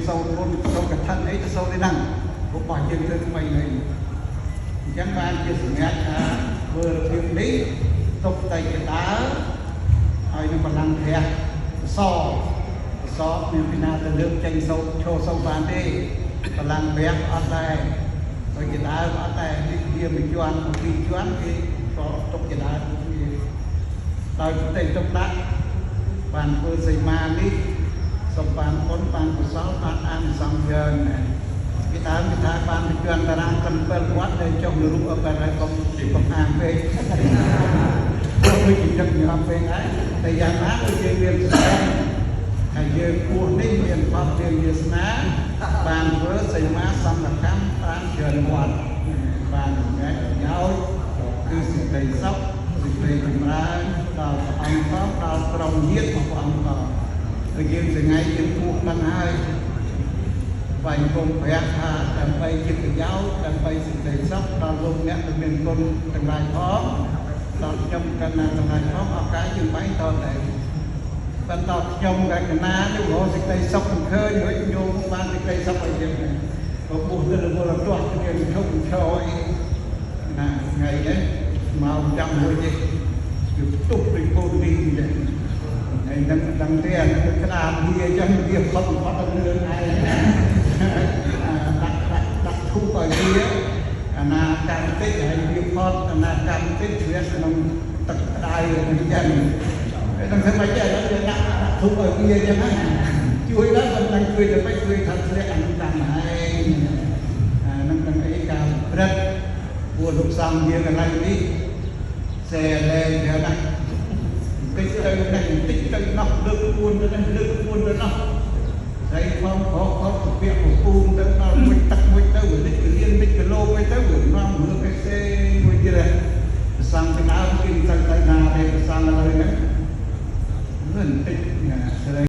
សូត្រមុនសូត្រកឋិនអីទៅសូត្រនេះហ្នឹងរបស់យើងធ្វើថ្មីនេះអញ្ចឹងបានជាសម្រាប់ថាធ្វើរបៀបនេះទុកតែជាដើមហើយនឹងបលាំងព្រះសសមានពីណាទៅលើកចេញសូត្រឈរសូត្របានទេបលាំងព្រះអត់ដែរដូចជាដើមអត់ដែរនេះវាមួយជាន់ពីរជាន់គេក៏ទុកជាដើមគ្នាដោយផ្ទៃទុកដាក់បានធ្វើសីមានេះសូមបានបុណ្យបានកុសលបានអានិសង្សច្រើនណាគេដើមគេថាបានជាន់តារាងកិន7វត្តដែលចុះនរុអបហើយកុំកុំអាងពេកព្រោះវាជាញឹកញាប់ពេកហើយតែយ៉ាងណាក៏យើងមានសតិហើយយើងពោះនេះមានបទមានវាសនាបានធ្វើសីមាសង្ឃកម្មបានច្រើនវត្តបានសម្រេចប្រយោជន៍គឺសេចក្តីសុខសេចក្តីចម្រើនដល់ព្រះអង្គផងដល់ក្រុមញាតិរបស់ព្រះអង្គផងហើយយើងសងៃយើងពោះដឹងហើយបាញ់គុំព្រះថាដើម្បីជាប្រយោជន៍ដើម្បីសេចក្តីសុខដល់លោកអ្នកដែលមានគុណទាំងឡាយផងដល់ខ្ញុំកណ្ណាទាំងឡាយផងឱកាសយើងបាញ់តតែបន្តខ្ញុំកណ្ណានេះរកសេចក្តីសុខមិនឃើញរួចញោមបានសេចក្តីសុខឲ្យយើងក៏ពុះទៅរវល់ទាស់គ្នាឈប់ឈរអីណាថ្ងៃនេះមកចាំមួយនេះវាផ្ទុះពីពូននេះអញ្ចឹងហើយនឹងដឹងទេអានឹងក្តាមវាអញ្ចឹងវាផុតផុតដល់លឿនឯងដាក់ដាក់ដាក់ធូបឲ្យវាអាណាកម្មតិចហើយវាផុតអាណាកម្មតិចវាក្នុងទឹកក្តៅអញ្ចឹងហើយនឹងធ្វើម៉េចដែរវាដាក់ដាក់ធូបឲ្យវាអញ្ចឹងណាជួយដល់មិនដឹងជួយទៅមិនជួយថាធ្លាក់អានឹងតាមឯងអានឹងនឹងអីការព្រឹកពួកលោកសង្ឃយើងកន្លែងនេះសែលែងច្រើនណាស់តិចទៅនេះតិចទៅនោះលើកពួនទៅនេះលើកពួនទៅនោះស្អីផងខខទៅពាក់ពពូនទៅដល់មួយទឹកមួយទៅវាលិចលៀនលិចគីឡូមួយទៅវានាំរឿងផ្សេងមួយទៀតដែរសង្ឃពីដើមគេទៅទៅណាទេសង្ឃឥឡូវហ្នឹងមិនតិចណាស្រី។